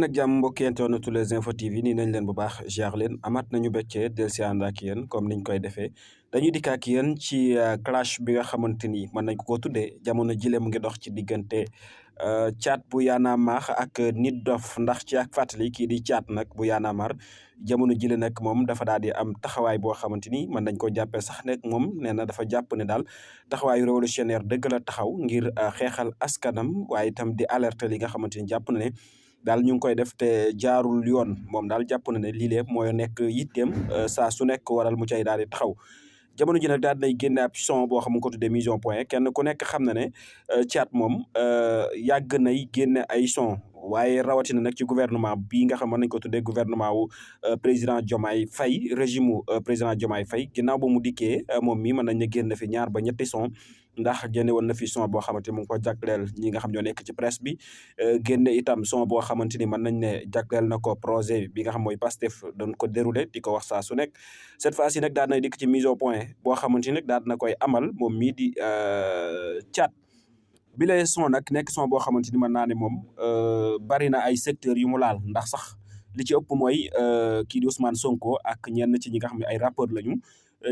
ak jàmm mbokki internetu Les Infos TV nii nañ leen bu baax ziar leen amaat nañu bëccee del si ànd ak yéen comme niñ koy defee dañuy dikk ak yéen ci clash bi nga xamante ni mën nañ ko tuddee jamono jile mu ngi dox ci diggante Thiat bu Y'en a marre ak Nit Doff ndax ci ak fàttali kii di Thiat nag bu Y'en a marre jamono jile nag moom dafa daal di am taxawaay boo xamante ni mën nañ ko jàppee sax nekk moom nee na dafa jàpp ne daal taxawaayu révolutionnaire dëgg la taxaw ngir xeexal askanam waaye itam di alerter li nga xamante ni jàpp na ne daal ñu ngi koy def te jaarul yoon moom daal jàpp na ne lii lépp mooy nekk yitteem saa su nekk waral mu cay daal di taxaw jamono ji nag daal dinay génne ab son boo xam nga ko tuddee mise au point kenn ku nekk xam na ne Thiat moom yàgg nay génne ay son waaye rawatina nag ci gouvernement bii nga xam mën nañ ko tuddee gouvernement wu président Diomaye Faye régime wu président Diomaye Faye ginnaaw ba mu dikkee moom mii mën nañ ne génn fi ñaar ba ñetti son ndax génne woon na fi son boo xamante ni mu ngi ko jagleel ñi nga xam ñoo nekk ci presse bi génne itam son boo xamante ni mën nañ ne jagleel na ko projet bi nga xam mooy Pastef doon ko déroulé di ko wax saa su nekk cette fois ci nag daal na dikk ci mise au point boo xamante ni nag daal na koy amal moom mii di Thiat bi lay son nag nekk son boo xamante ni mën naa ne moom bari na ay secteurs yu mu laal ndax sax li ci ëpp mooy kii di Ousmane Sonko ak ñenn ci ñi nga xam ne ay rappeurs lañu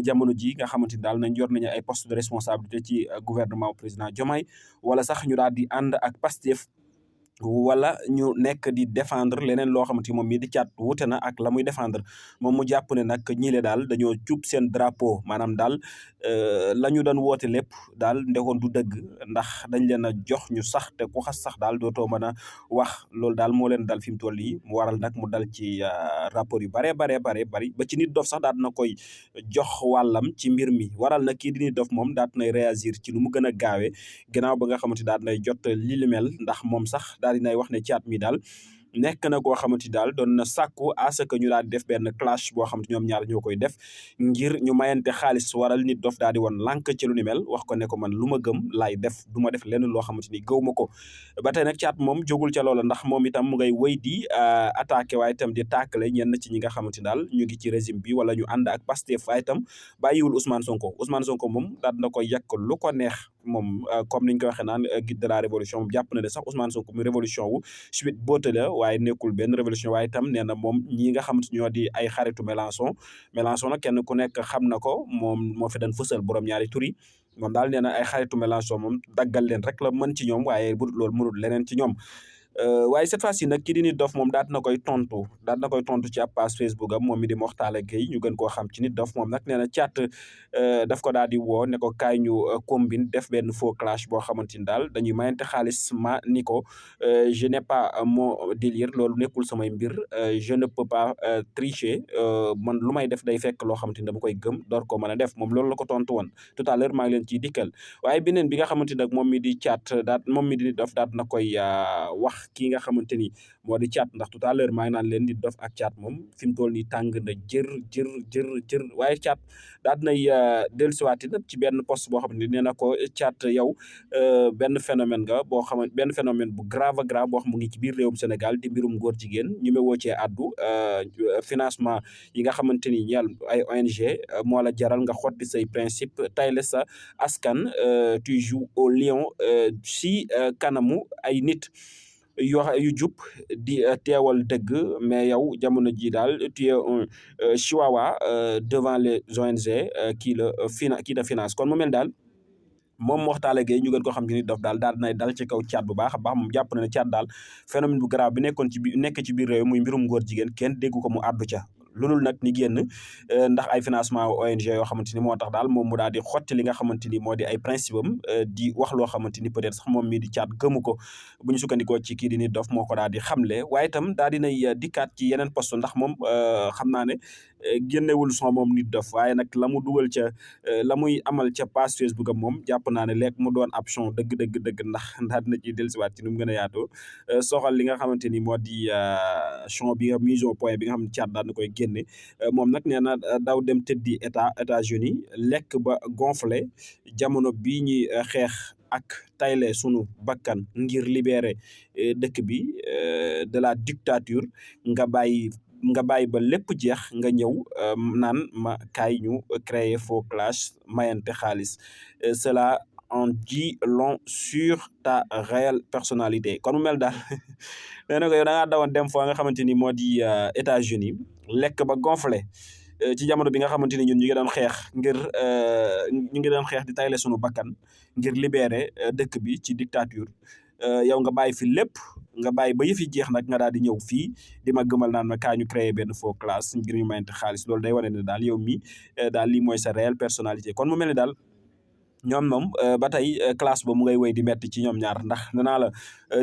jamono ji nga xamante ni daal nañ yor nañu ay poste de responsabilité ci gouvernement président Diomaye wala sax ñu daal di ànd ak Pastef wala ñu nekk di défendre leneen loo xamante ni moom mii di Thiat wute na ak la muy défendre moom mu jàpp ne nag ñiile daal dañoo cuub seen drapeau maanaam daal la ñu doon woote lépp daal ndekoon du dëgg ndax dañ leen a jox ñu sax te ku xas sax daal dootoo mën a wax loolu daal moo leen dal fi mu toll nii mu waral nag mu dal ci rapport yu bari ba ci Nit Doff sax daal na koy jox wàllam ci mbir mi waral nag kii di Nit Doff moom daal nay réagir ci lu mu gën a gaawee ginnaaw ba nga xamante daal nay jot li li mel ndax moom sax daal dinay wax ne Thiat mi daal nekk na koo xamante daal doon na sàkku à ce que ñu daal di def benn clash boo xam ñoom ñaar ñoo koy def ngir ñu mayante xaalis waral Nit Doff daal di woon lànk ci lu ni mel wax ko ne ko man lu ma gëm laay def du ma def lenn loo xamante ni gëw ma ko ba tey nag Thiat moom jógul ca loola ndax moom itam mu ngay wéy di attaqué waaye itam di tàkkale ñenn ci ñi nga xamante daal ñu ngi ci régime bi wala ñu ànd ak Pastef waaye itam bàyyiwul Ousmane Sonko moom daal na koy yàq lu ko neex moom comme niñ ko waxee naan guide de la révolution moom jàpp na ne sax Ousmane Sonko mu révolution wu suite boote la waaye nekkul benn révolution waaye itam nee na moom ñi nga xamante ñoo di ay xaritu Mélenchon nag kenn ku nekk xam na ko moom moo fi daan fësal borom ñaari tur yi moom daal nee na ay xaritu Mélenchon moom daggal leen rek la mën ci ñoom waaye bu dul loolu mënul leneen ci ñoom waaye cette fois-ci nag kii di Nit Doff moom daal na koy tontu ci ab page Facebook am moom mi di Mokhtar Gueye ñu gën koo xam ci Nit Doff moom nag nee na Thiat daf ko daal di woo ne ko kaay ñu combine def benn faux clash boo xamante ni daal dañuy mayante xaalis ma ni ko je n'ai pas mon délire loolu nekkul samay mbir je ne peux pas tricher man lu may def day fekk loo xamante ni dama koy gëm door ko mën a def moom loolu la ko tontu woon tout à l'heure maa ngi leen ciy dikkal waaye beneen bi nga xamante ni nag moom mi di Thiat moom mi di Nit Doff daal na koy wax kii nga xamante ni moo di Thiat ndax tout à l'heure maa ngi naan leen Nit Doff ak Thiat moom fi mu toll nii tàng na jër waaye Thiat daal dinay dellusiwaati nag ci benn poste boo xam ne nee na ko Thiat yow benn phénomène benn phénomène bu grave boo xam mu ngi ci biir réewum Sénégal di mbirum góor jigéen ñu me woo cee addu financement yi nga xamante ni ñeel ay ONG moo la jaral nga xotti say principe tayle sa askan tu joues au lion si kanamu ay nit yu jub di teewal dëgg mais yow jamono ji daal tu es un chihuahua devant les ONG kii la finance kon mu mel daal moom Mokhtar Gueye ñu gën ko xam ci Nit Doff daal nay dal ci kaw Thiat bu baax a baax moom jàpp na ne Thiat daal phénomène bu grave bi nekk ci biir réew muy mbirum góor jigéen kenn déggu ko mu àddu ca loolul nag ni génn ndax ay financement ONG yoo xamante ni moo tax daal moom mu daal di xotti li nga xamante ni moo di ay principe am di wax loo xamante ni peut-être sax moom mii di Thiat gëmu ko bu ñu sukkandikoo ci kii di Nit Doff moo ko daal di xamle waaye itam daal dinay dikkaat ci yeneen poste ndax moom xam naa ne génnewul son moom Nit Doff waaye nag la mu dugal ca la muy amal ca page Facebook am moom jàpp naa ne lekk mu doon ab son dëgg ndax daal dina ciy dellusiwaat ci nu mu gën a yaatoo soxal li nga xamante ni moo di son bi nga mise au point bi nga xam ne Thiat daal na koy génne moom nag nee na daw dem tëddi États-Unis lekk ba gonflé jamono bii ñuy xeex ak tayle sunu bakkan ngir libérer dëkk bi de la dictature nga bàyyi ba lépp jeex nga ñëw naan ma kaay ñu créer faux clash mayante xaalis cela en dit long sur ta réelle personnalité kon mu mel daal nee na ko yow da ngaa dawoon dem foo nga xamante ni moo di États-Unis lekk ba gonflé ci jamono bi nga xamante ni ñun ñu ngi doon xeex ngir ñu ngi doon xeex di tayle sunu bakkan ngir libérer dëkk bi ci dictature yow nga bàyyi fi lépp nga bàyyi ba yëf yi jeex nag nga daal di ñëw fii di ma gëmal naan ma kaa ñu créer benn faux classe ngir ñu mayante xaalis loolu day wane ne daal yow mi daal lii mooy sa réelle personnalité kon mu mel ni daal ñoom moom ba tey classe ba mu ngay wéy di metti ci ñoom ñaar ndax nee naa la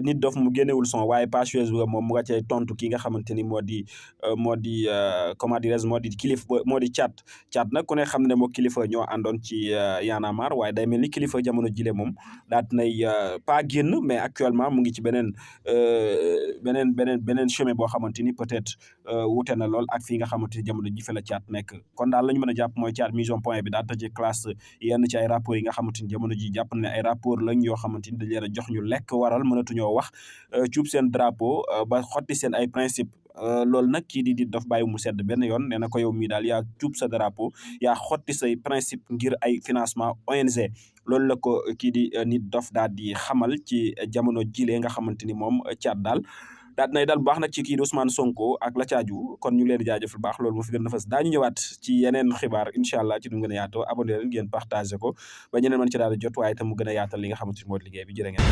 nit dof mu génnewul son waaye page Facebook moom mu nga cay tontu ki nga xamante ni moo di comment dirais-je moo di kilifa moo di Thiat nag ku ne xam ne moo kilifa ñoo àndoon ci Y'en a marre waaye day mel ni kilifa jamono jile moom daat nay pas génn mais actuellement mu ngi ci beneen chemin boo xamante ni peut-être wute na lool ak fii nga xamante ni jamono ji fa la Thiat nekk kon daal la ñu mën a jàpp mooy Thiat mission point bi daa tëjee classe yenn ci ay rapports yi nga xamante ni jamono ji jàpp na ne ay rapport lañ yoo xamante ni dañ leen a jox ñu lekk waral mënatuñoo wax cuub seen drapeau ba xotti seen ay principe loolu nag kii di daf bàyyi mu sedd benn yoon nee na ko yow mii daal yaa cuub sa drapeau yaa xotti say principe ngir ay financement ONG loolu la ko kii di nit dof daal di xamal ci jamono jilee nga xamante ni moom Thiat daal nay dal bu baax nag ci kii di Ousmane Sonko ak la caaju kon ñu ngi leen di jaajëfal baax loolu moo fi gën a fës daañu ñëwaat ci yeneen xibaar incha allah ci nu mu gën a yaatoo abonné leen ngeen partagé ko ba ñeneen mën ci daal di jot waaye itam mu gën a yaatal li nga xamante ni moo di liggéey bi jërë ngeen